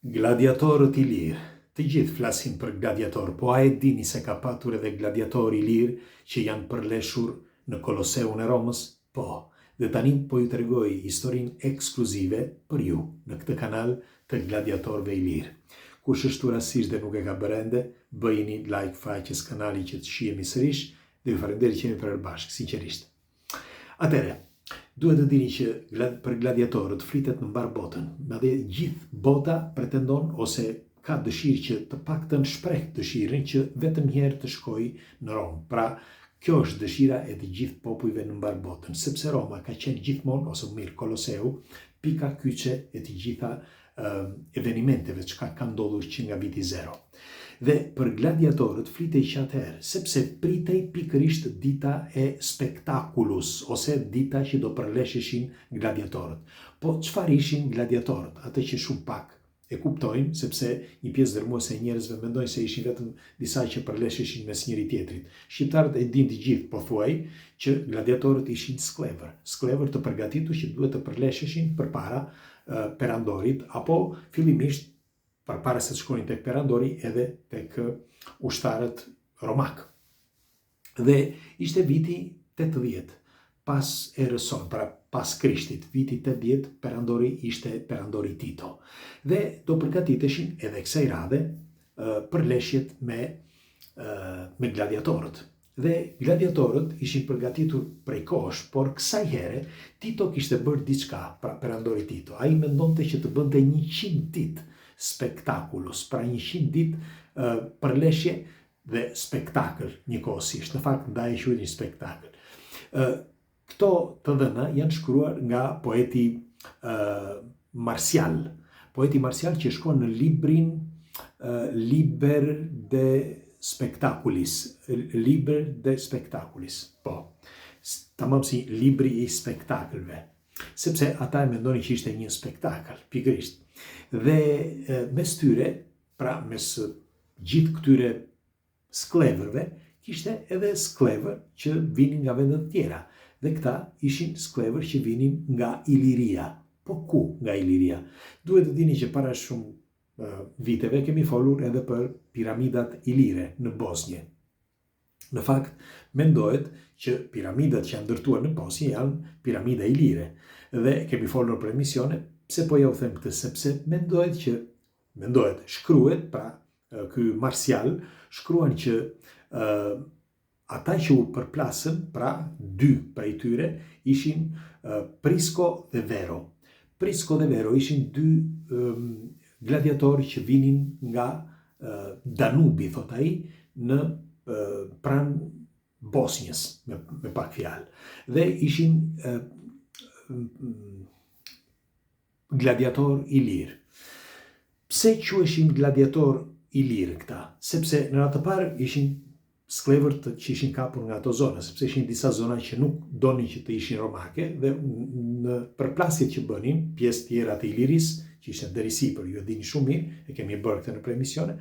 Gladiatorët ilirë. Të gjithë flasin për gladiatorë, po a e dini se ka patur edhe gladiatorë ilirë që janë përleshur në Koloseun e Romës? Po. Dhe tani po ju tregoj historinë ekskluzive për ju në këtë kanal të gladiatorëve ilirë. Kush është rastësisht dhe nuk e ka bërë ende, bëjini like faqes kanalit që të shihemi sërish dhe ju falenderoj që jemi prapë bashkë, sinqerisht. Atëherë, duhet të dini që për gladiatorët flitet në mbarë botën, madje gjithë bota pretendon ose ka dëshirë që të paktën shpreh dëshirën që vetëm një herë të shkojë në Romë. Pra, kjo është dëshira e të gjithë popujve në mbarë botën, sepse Roma ka qenë gjithmonë, ose më mirë Koloseu, pika kyçe e të gjitha evenimenteve çka ka ndodhur që nga viti zero. Dhe për gladiatorët flitej që atëherë, sepse pritej pikërisht dita e spektakulus, ose dita që do përlesheshin gladiatorët. Po çfarë ishin gladiatorët, atë që shumë pak e kuptojnë, sepse një pjesë dërmuese e njerëzve mendojnë se ishin vetëm disa që përlesheshin mes njëri-tjetrit. Shqiptarët e dinë të gjithë, pothuaj, që gladiatorët ishin skllevër, skllevër të përgatitur që duhet të përlesheshin përpara perandorit apo fillimisht përpara se të shkonin tek perandori edhe tek ushtarët romakë. Dhe ishte viti 80 pas erës sonë, pra pas Krishtit, viti 80, perandori ishte perandori Tito. Dhe do përgatiteshin edhe kësaj radhe përleshjet me me gladiatorët. Dhe gladiatorët ishin përgatitur prej kohësh, por kësaj here Tito kishte bërë diçka, pra perandori Tito. Ai mendonte që të bënte 100 ditë spektakulus, pra 100 ditë përleshje dhe spektakël njëkohësisht. Në fakt, ndaj e quajti spektakël. Këto të dhëna janë shkruar nga poeti Marcial. Poeti Marcial që shkon në librin Liber de Spectaculis, Liber de Spectaculis, po, tamam si libri i spektakleve, sepse ata e mendonin që ishte një spektakël, pikërisht. Dhe mes tyre, pra mes gjithë këtyre skllevërve, kishte edhe skllevër që vinin nga vende të tjera, dhe këta ishin skllevër që vinin nga Iliria. Po ku nga Iliria? Duhet të dini që para shumë viteve kemi folur edhe për piramidat ilire në Bosnje. Në fakt, mendohet që piramidat që janë ndërtuar në Bosnje janë piramida ilire. Dhe kemi folur për emisione, pse po ja u them këtë? Sepse mendohet që mendohet, shkruhet, pra ky Marcial shkruan që ë ata që u përplasën, pra dy prej tyre ishin Prisco dhe Vero. Prisco dhe Vero ishin dy gladiatorë që vinin nga Danubi, thot ai, në pranë Bosnjës, me, me pak fjalë. Dhe ishin gladiatorë ilirë. Pse quheshin gladiatorë ilirë këta? Sepse në radhë të parë ishin skllevër të që ishin kapur nga ato zona, sepse ishin disa zona që nuk donin që të ishin romake dhe në përplasjet që bënin pjesë tjera të Ilirisë, që ishte deri sipër, ju e dini shumë mirë, e kemi bërë këtë nëpër emisione,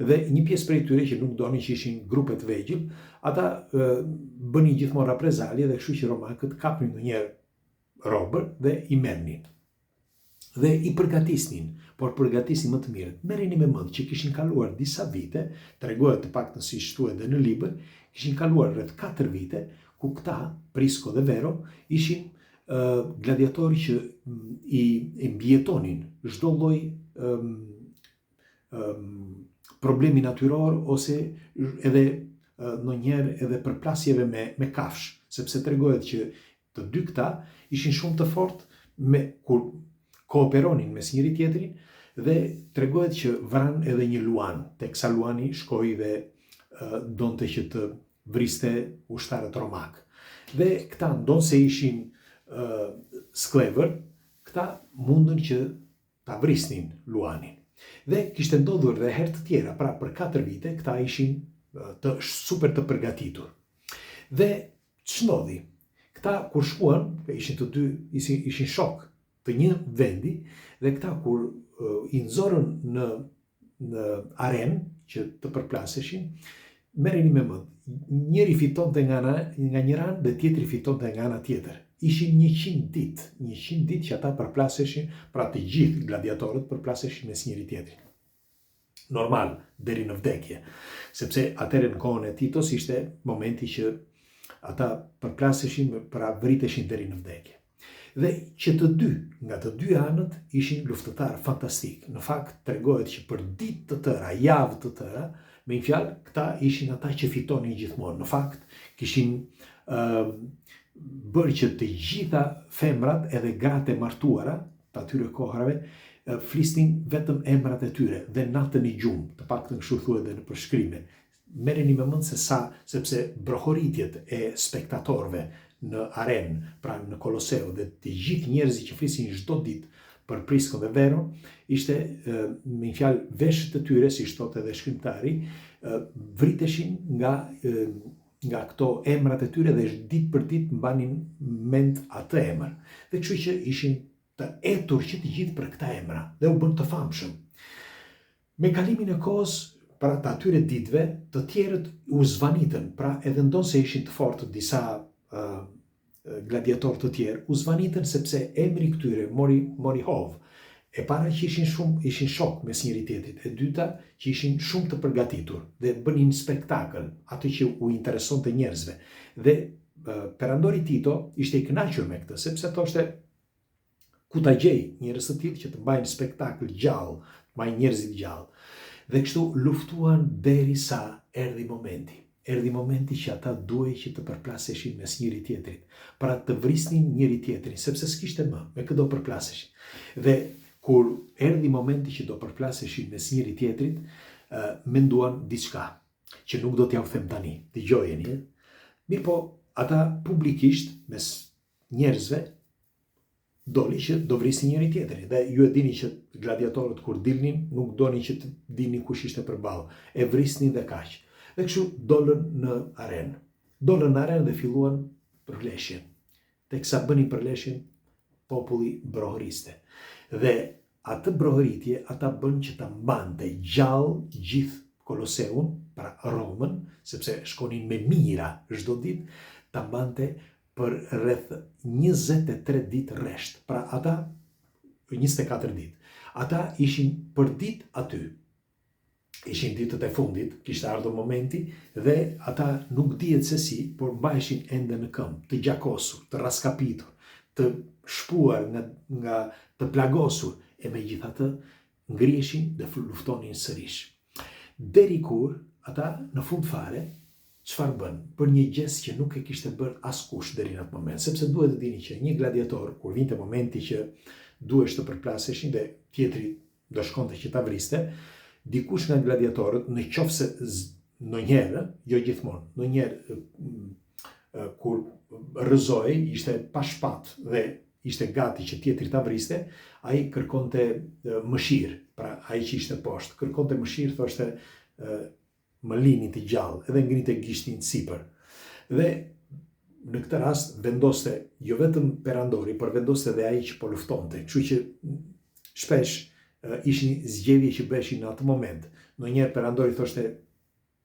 dhe një pjesë prej tyre që nuk donin që ishin grupe të vegjël, ata e, bënin gjithmonë raprezalje dhe kështu që romakët kapnin ndonjëherë robër dhe i merrnin. Dhe i përgatisnin, por përgatisnin më të mirët. Merreni me mend që kishin kaluar disa vite, tregohet të paktën siç thuhet dhe në libër, kishin kaluar rreth 4 vite ku këta, Prisco dhe Vero, ishin uh, gladiatorë që i, i mbijetonin çdo lloj um, um, problemi natyror ose edhe ndonjëherë edhe përplasjeve me me kafshë, sepse tregohet që Të dy këta ishin shumë të fortë me kur kooperonin mes njëri tjetrin dhe tregohet që vranë edhe një luan, teksa luani shkoi dhe donte që të vriste ushtarët romakë. Dhe këta ndonëse ishin skllevër, këta mundën që ta vrisnin luanin. Dhe kishte ndodhur dhe herë të tjera, pra për 4 vite këta ishin të super të përgatitur. Dhe ç'ndodhi? Këta kur shkuan, ishin të dy, ishin, ishin shokë të një vendi dhe këta kur i nxorën në në arenë që të përplaseshin, merreni me mend, njëri fitonte nga ana nga njëra anë dhe tjetri fitonte nga ana tjetër. Ishin 100 ditë, 100 ditë që ata përplaseshin, pra të gjithë gladiatorët përplaseshin mes njëri-tjetrit. Normal, deri në vdekje. Sepse atëherë në kohën e Titos ishte momenti që ata përplaseshin, pra vriteshin deri në vdekje. Dhe që të dy, nga të dy anët, ishin luftëtarë fantastikë. Në fakt, tregohet që për ditë të tëra, javë të tëra, me një fjalë, këta ishin ata që fitonin gjithmonë. Në fakt, kishin ë bërë që të gjitha femrat edhe gratë e martuara të atyre kohërave flisnin vetëm emrat e tyre dhe natën në gjumë, të paktën kështu thuhet dhe nëpër shkrime. Merreni me mend se sa, sepse brohoritjet e spektatorëve në arenë, pra në Koloseo dhe të gjithë njerëzit që flisnin çdo ditë për Priskon dhe Veron, ishte me një fjalë veshët e tyre, siç thotë edhe shkrimtari, vriteshin nga nga këto emrat e tyre dhe ditë për ditë mbanin mend atë emër. Dhe kështu që ishin të etur që të gjithë për këta emra dhe u bënë të famshëm. Me kalimin e kohës, pra të atyre ditëve, të tjerët u zvanitën, pra edhe ndonëse ishin të fortë disa uh, gladiatorë të tjerë, u zvanitën sepse emri i këtyre mori mori hov. E para që ishin shumë ishin shokë mes njëri tjetrit, e dyta që ishin shumë të përgatitur dhe bënin spektakël, atë që u interesonte njerëzve. Dhe perandori Tito ishte i kënaqur me këtë, sepse thoshte Ku ta gjej njerëz të tillë që të mbajnë spektakël gjallë, të mbajnë njerëzit gjallë. Dhe kështu luftuan derisa erdhi momenti. Erdhi momenti që ata duhej që të përplaseshin mes njëri tjetrit, pra të vrisnin njëri tjetrin, sepse s'kishte më, me kë do përplaseshin. Dhe kur erdhi momenti që do përplaseshin mes njëri tjetrit, menduan diçka që nuk do t'jua them tani, dëgjojeni. Mirëpo, ata publikisht mes njerëzve doli që do vrisnin njëri tjetrin dhe ju e dini që gladiatorët kur dilnin nuk donin që të dinin kush ishte përballë, e vrisnin dhe kaq. Dhe kështu dolën në arenë. Dolën në arenë dhe filluan përleshjen. Teksa bënin përleshjen, populli brohoriste. Dhe atë brohoritje ata bënë që ta mbante gjallë gjithë Koloseun, pra Romën, sepse shkonin me mijëra çdo ditë, ta mbante për rreth 23 ditë rresht. Pra ata 24 ditë. Ata ishin për ditë aty. Ishin ditët e fundit, kishte ardhur momenti dhe ata nuk dihet se si, por mbaheshin ende në këmbë, të gjakosur, të rraskapitur, të shpuar nga nga të plagosur e megjithatë ngriheshin dhe luftonin sërish. Deri kur ata në fund fare çfarë bënë? Bënë një gjest që nuk e kishte bërë askush deri në atë moment, sepse duhet të dini që një gladiator kur vinte momenti që duhesh të përplaseshin dhe tjetri do shkonte që ta vriste, dikush nga gladiatorët, në qoftë se ndonjëherë, jo gjithmonë, ndonjëherë kur rrëzohej, ishte pa shpatë dhe ishte gati që tjetri ta vriste, ai kërkonte mëshirë, pra ai që ishte poshtë, kërkonte mëshirë, thoshte më lini të gjallë, edhe ngrinte gishtin sipër. Dhe në këtë rast vendoste jo vetëm perandori, por vendoste edhe ai që po luftonte. Kështu që shpesh ishin zgjedhje që bëheshin në atë moment. Ndonjëherë perandori thoshte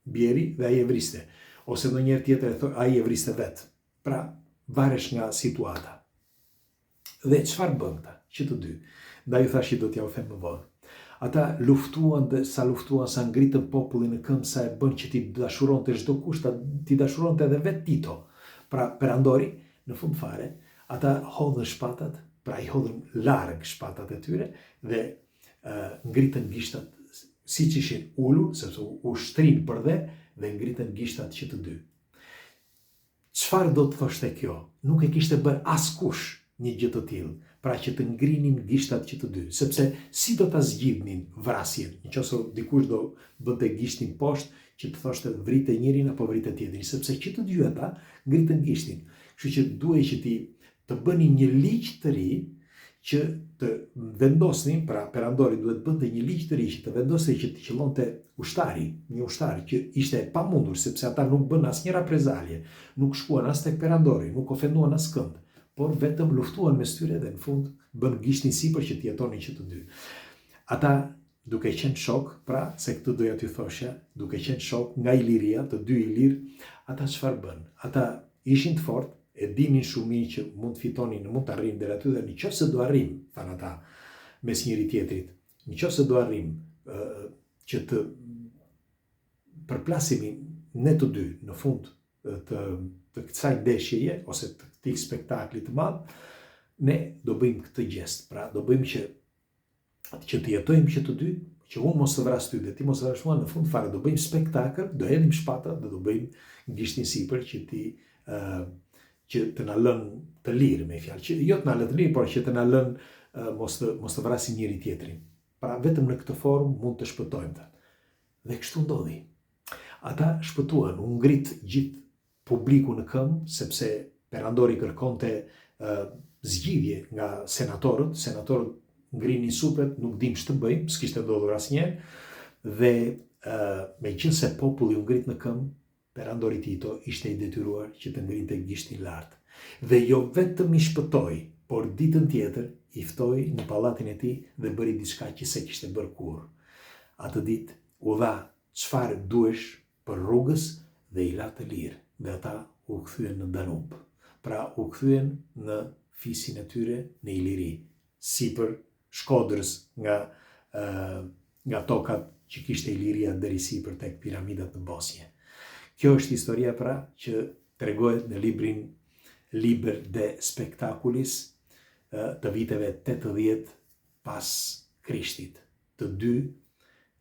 bjeri dhe ai e vriste, ose ndonjëherë tjetër e ai e vriste vetë. Pra, varesh nga situata. Dhe çfarë bënë këta, që të dy? Ndaj ju thashë që do t'jua them më vonë. Ata luftuan dhe sa luftuan, sa ngritën popullin në këmbë, sa e bënë që t'i dashuronte çdokush, t'i dashuronte edhe vetë Tito. Pra, perandori, në fund fare, ata hodhën shpatat, pra i hodhën larg shpatat e tyre dhe ngritën gishtat siç ishin ulur, sepse u shtrinë përdhe dhe ngritën gishtat që të dy. Çfarë do të thoshte kjo? Nuk e kishte bërë askush një gjë të tillë, pra që të ngrinin gishtat që të dy, sepse si do ta zgjidhnin vrasjen, në qoftë se dikush do bënte gishtin poshtë që të thoshte vrite njërin apo vrite tjetrin, sepse që të dy ata ngritën gishtin. Kështu që duhej që ti të bënin një ligj të ri që të vendosnin, pra perandori duhet të bënte një ligj të ri që të vendoste që të qëllonte ushtari, një ushtar që ishte e pamundur sepse ata nuk bënë asnjë raprezalje, nuk shkuan as tek perandori, nuk ofenduan askënd, por vetëm luftuan mes tyre dhe në fund bënë gishtin sipër që të jetonin që të dy. Ata duke qenë shokë, pra, se këtë doja t'ju thoshja, duke qenë shokë nga Iliria, të dy ilirë, ata çfarë bënë? Ata ishin të fortë, E dinin shumë mirë që mund të fitonin, mund të arrinin deri aty dhe në qoftë se do arrijmë, thanë ata, mes njëri-tjetrit, në qoftë se do arrijmë që të përplasemi ne të dy në fund të të kësaj ndeshjeje ose të këtij spektakli të madh, ne do bëjmë këtë gjest, pra do bëjmë që që të jetojmë që të dy, që unë mos të vras ty dhe ti mos të vras mua, në fund fare do bëjmë spektakël, do hedhim shpatat dhe do bëjmë gishtin sipër që ti uh, që të na lënë të lirë me fjalë, që jo të na lënë të lirë, por që të na lënë uh, mos të mos të vrasim njëri tjetrin. Pra vetëm në këtë formë mund të shpëtojmë tha. Dhe kështu ndodhi. Ata shpëtuan, u ngrit gjithë publiku në këmbë, sepse perandori kërkonte zgjidhje nga senatorët, senatorët ngrinin supet, nuk dimë ç'të bëjmë, s'kishte ndodhur asnjëherë, dhe meqenëse populli u ngrit në këmbë, perandori Tito ishte i detyruar që të ngrinte gishtin lart. Dhe jo vetëm i shpëtoi, por ditën tjetër i ftoi në pallatin e tij dhe bëri diçka që s'e kishte bërë kurrë. Atë ditë u dha çfarë duhesh për rrugës dhe i la të lirë dhe ata u kthyen në Danub. Pra u kthyen në fisin e tyre në Iliri, sipër Shkodrës nga nga tokat që kishte Iliria deri sipër tek piramidat në Bosnje. Kjo është historia pra që tregohet në librin Liber de Spectaculis të viteve 80 pas Krishtit. Të dy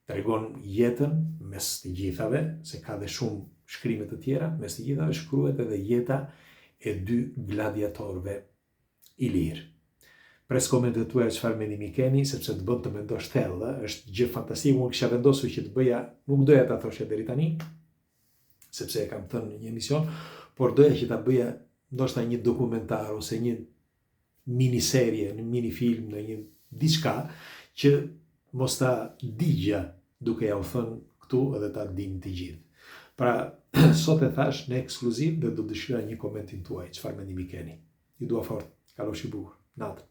tregon jetën mes të gjithave, se ka dhe shumë shkrime të tjera, mes të gjithave shkruhet edhe jeta e dy gladiatorëve ilirë. Pres komentet tuaja çfarë mendimi keni, sepse të bën të mendosh thellë, është gjë fantastike, unë kisha vendosur që të bëja, nuk doja ta thosha deri tani, sepse e kam thënë në një emision, por doja që ta bëja ndoshta një dokumentar ose një miniserie, një minifilm, në një diçka që mos ta digja duke jua thënë këtu edhe ta dinë të gjithë. Pra, sot e thashë në ekskluziv dhe do dëshiroja një komentin tuaj, çfarë mendimi keni. Ju dua fort, kalofshi bukur. Natën.